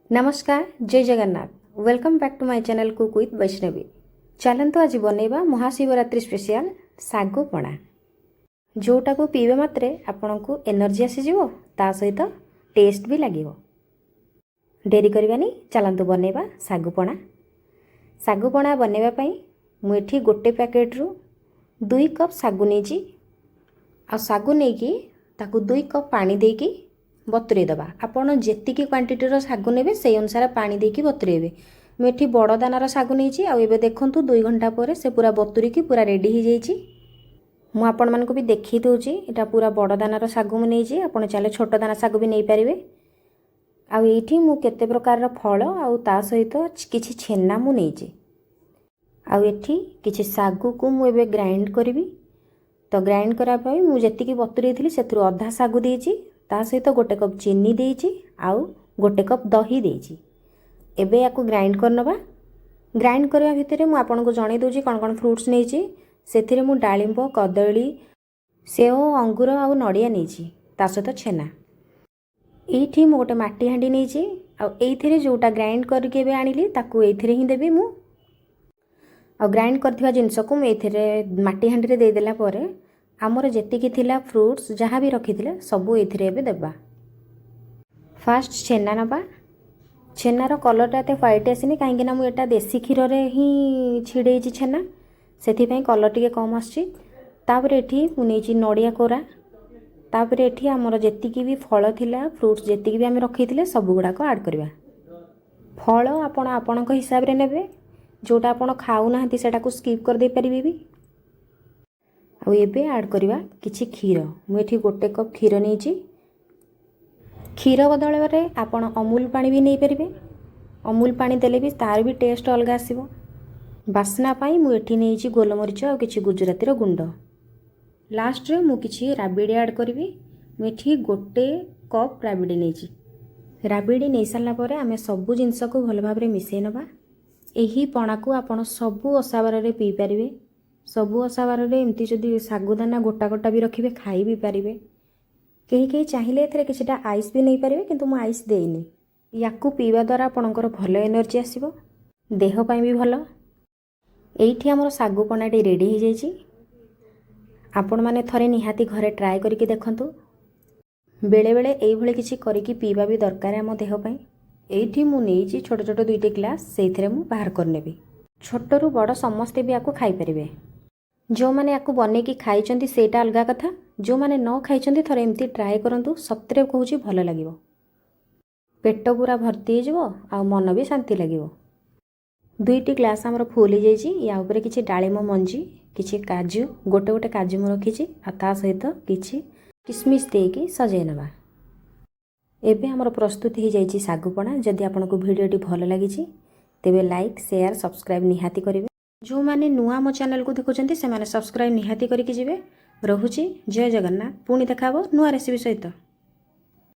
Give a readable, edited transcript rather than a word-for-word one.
ନମସ୍କାର, ଜୟ Jagannath. Welcome back to my channel Cook with Vaishnavi. ଚାଲନ୍ତୁ, ଆଜି ବନେଇବା ମହାଶିବରାତ୍ରି ସ୍ପେଶିଆଲ ଶାଗୁ ପଣା, ଯେଉଁଟାକୁ ପିଇବା ମାତ୍ରେ ଆପଣଙ୍କୁ ଏନର୍ଜି ଆସିଯିବ, ତା ସହିତ ଟେଷ୍ଟ ବି ଲାଗିବ। ଡେରି କରିବାନି, ଚାଲନ୍ତୁ ବନେଇବା ଶାଗୁ ପଣା। ଶାଗୁ ପଣା ବନେଇବା ପାଇଁ ମୁଁ ଏଠି ଗୋଟେ ପ୍ୟାକେଟରୁ 2 କପ୍ ଶାଗୁ ନେଇଛି। ଆଉ ଶାଗୁ ନେଇକି ତାକୁ 2 କପ୍ ପାଣି ଦେଇକି ବତୁରେଇ ଦେବା। ଆପଣ ଯେତିକି କ୍ୱାଣ୍ଟିଟିର ଶାଗୁ ନେବେ, ସେଇ ଅନୁସାରେ ପାଣି ଦେଇକି ବତୁରେଇବେ। ମୁଁ ଏଠି ବଡ଼ ଦାନାର ଶାଗୁ ନେଇଛି। ଆଉ ଏବେ ଦେଖନ୍ତୁ, 2 ଘଣ୍ଟା ପରେ ସେ ପୁରା ବତୁରିକି ପୁରା ରେଡ଼ି ହେଇଯାଇଛି। ମୁଁ ଆପଣମାନଙ୍କୁ ବି ଦେଖେଇ ଦେଉଛି। ଏଇଟା ପୁରା ବଡ଼ ଦାନାର ଶାଗୁ ମୁଁ ନେଇଛି। ଆପଣ ଚାହିଁଲେ ଛୋଟ ଦାନା ଶାଗୁ ବି ନେଇପାରିବେ। ଆଉ ଏଇଠି ମୁଁ କେତେ ପ୍ରକାରର ଫଳ ଆଉ ତା ସହିତ କିଛି ଛେନା ମୁଁ ନେଇଛି। ଆଉ ଏଠି କିଛି ଶାଗୁକୁ ମୁଁ ଏବେ ଗ୍ରାଇଣ୍ଡ କରିବି। ତ ଗ୍ରାଇଣ୍ଡ କରିବା ପାଇଁ ମୁଁ ଯେତିକି ବତୁରେଇଥିଲି, ସେଥିରୁ ଅଧା ଶାଗୁ ଦେଇଛି। ତା ସହିତ 1 କପ୍ ଚିନି ଦେଇଛି ଆଉ 1 କପ୍ ଦହି ଦେଇଛି। ଏବେ ୟାକୁ ଗ୍ରାଇଣ୍ଡ କରିନେବା। ଗ୍ରାଇଣ୍ଡ କରିବା ଭିତରେ ମୁଁ ଆପଣଙ୍କୁ ଜଣାଇ ଦେଉଛି କ'ଣ କ'ଣ ଫ୍ରୁଟ୍ସ ନେଇଛି। ସେଥିରେ ମୁଁ ଡାଳିମ୍ବ, କଦଳୀ, ସେଓ, ଅଙ୍ଗୁର ଆଉ ନଡ଼ିଆ ନେଇଛି, ତା ସହିତ ଛେନା। ଏଇଠି ମୁଁ ଗୋଟେ ମାଟି ହାଣ୍ଡି ନେଇଛି। ଆଉ ଏଇଥିରେ ଯେଉଁଟା ଗ୍ରାଇଣ୍ଡ କରିକି ଏବେ ଆଣିଲି, ତାକୁ ଏଇଥିରେ ହିଁ ଦେବି ମୁଁ। ଆଉ ଗ୍ରାଇଣ୍ଡ କରିଥିବା ଜିନିଷକୁ ମୁଁ ଏଇଥିରେ ମାଟି ହାଣ୍ଡିରେ ଦେଇଦେଲା ପରେ ଆମର ଯେତିକି ଥିଲା ଫ୍ରୁଟ୍ସ, ଯାହା ବି ରଖିଥିଲେ, ସବୁ ଏଇଥିରେ ଏବେ ଦେବା। ଫାଷ୍ଟ ଛେନା ନେବା। ଛେନାର କଲର୍ଟା ଏତେ ହ୍ୱାଇଟ୍ ଆସିନି, କାହିଁକିନା ମୁଁ ଏଇଟା ଦେଶୀ କ୍ଷୀରରେ ହିଁ ଛିଡ଼େଇଛି ଛେନା, ସେଥିପାଇଁ କଲର୍ ଟିକେ କମ୍ ଆସୁଛି। ତାପରେ ଏଠି ମୁଁ ନେଇଛି ନଡ଼ିଆ କୋରା। ତାପରେ ଏଠି ଆମର ଯେତିକି ବି ଫଳ ଥିଲା, ଫ୍ରୁଟ୍ସ ଯେତିକି ବି ଆମେ ରଖିଥିଲେ, ସବୁ ଗୁଡ଼ାକ ଆଡ଼୍ କରିବା। ଫଳ ଆପଣ ଆପଣଙ୍କ ହିସାବରେ ନେବେ। ଯେଉଁଟା ଆପଣ ଖାଉନାହାନ୍ତି, ସେଇଟାକୁ ସ୍କିପ୍ କରିଦେଇପାରିବେ ବି। ଆଉ ଏବେ ଆଡ଼୍ କରିବା କିଛି କ୍ଷୀର। ମୁଁ ଏଠି 1 କପ୍ କ୍ଷୀର ନେଇଛି। କ୍ଷୀର ବଦଳରେ ଆପଣ ଅମୁଲ ପାଣି ବି ନେଇପାରିବେ। ଅମୁଲ ପାଣି ଦେଲେ ବି ତା'ର ବି ଟେଷ୍ଟ ଅଲଗା ଆସିବ। ବାସ୍ନା ପାଇଁ ମୁଁ ଏଠି ନେଇଛି ଗୋଲମରିଚ ଆଉ କିଛି ଗୁଜୁରାତିର ଗୁଣ୍ଡ। ଲାଷ୍ଟରେ ମୁଁ କିଛି ରାବିଡ଼ି ଆଡ଼୍ କରିବି। ମୁଁ ଏଠି 1 କପ୍ ରାବିଡ଼ି ନେଇଛି। ରାବିଡ଼ି ନେଇସାରିଲା ପରେ ଆମେ ସବୁ ଜିନିଷକୁ ଭଲ ଭାବରେ ମିଶାଇ ନେବା। ଏହି ପଣାକୁ ଆପଣ ସବୁ ଓଷାବାରରେ ପିଇପାରିବେ। ସବୁ ଓଷାବାରରେ ଏମିତି ଯଦି ଶାଗୁଦାନା ଗୋଟା ଗୋଟା ବି ରଖିବେ, ଖାଇ ବି ପାରିବେ। କେହି କେହି ଚାହିଁଲେ ଏଥିରେ କିଛିଟା ଆଇସ୍ ବି ନେଇପାରିବେ, କିନ୍ତୁ ମୁଁ ଆଇସ୍ ଦେଇନି। ୟାକୁ ପିଇବା ଦ୍ୱାରା ଆପଣଙ୍କର ଭଲ ଏନର୍ଜି ଆସିବ, ଦେହ ପାଇଁ ବି ଭଲ। ଏଇଠି ଆମର ଶାଗୁ ପଣାଟି ରେଡ଼ି ହେଇଯାଇଛି। ଆପଣମାନେ ଥରେ ନିହାତି ଘରେ ଟ୍ରାଏ କରିକି ଦେଖନ୍ତୁ। ବେଳେବେଳେ ଏଇଭଳି କିଛି କରିକି ପିଇବା ବି ଦରକାର ଆମ ଦେହ ପାଇଁ। ଏଇଠି ମୁଁ ନେଇଛି ଛୋଟ ଛୋଟ ଦୁଇଟି ଗ୍ଲାସ୍, ସେଇଥିରେ ମୁଁ ବାହାର କରିନେବି। ଛୋଟରୁ ବଡ଼ ସମସ୍ତେ ବି ୟାକୁ ଖାଇପାରିବେ। ଯେଉଁମାନେ ୟାକୁ ବନେଇକି ଖାଇଛନ୍ତି, ସେଇଟା ଅଲଗା କଥା। ଯେଉଁମାନେ ନ ଖାଇଛନ୍ତି, ଥରେ ଏମିତି ଟ୍ରାଏ କରନ୍ତୁ। ସତରେ କହୁଛି, ଭଲ ଲାଗିବ। ପେଟ ପୁରା ଭର୍ତ୍ତି ହେଇଯିବ ଆଉ ମନ ବି ଶାନ୍ତି ଲାଗିବ। ଦୁଇଟି ଗ୍ଲାସ୍ ଆମର ଫୁଲ୍ ହେଇଯାଇଛି। ୟା ଉପରେ କିଛି ଡାଳିମ୍ବ ମଞ୍ଜି, କିଛି କାଜୁ, ଗୋଟେ ଗୋଟେ କାଜୁ ମୁଁ ରଖିଛି, ଆଉ ତା ସହିତ କିଛି କିସମିସ୍ ଦେଇକି ସଜେଇ ନେବା। ଏବେ ଆମର ପ୍ରସ୍ତୁତ ହେଇଯାଇଛି ଶାଗୁପଣା। ଯଦି ଆପଣଙ୍କୁ ଭିଡ଼ିଓଟି ଭଲ ଲାଗିଛି, ତେବେ ଲାଇକ୍, ସେୟାର, ସବସ୍କ୍ରାଇବ୍ ନିହାତି କରିବେ। ଯେଉଁମାନେ ନୂଆ ମୋ ଚ୍ୟାନେଲକୁ ଦେଖୁଛନ୍ତି, ସେମାନେ ସବସ୍କ୍ରାଇବ୍ ନିହାତି କରିକି ଯିବେ। ରହୁଛି, ଜୟ ଜଗନ୍ନାଥ। ପୁଣି ଦେଖା ହେବ ନୂଆ ରେସିପି ସହିତ।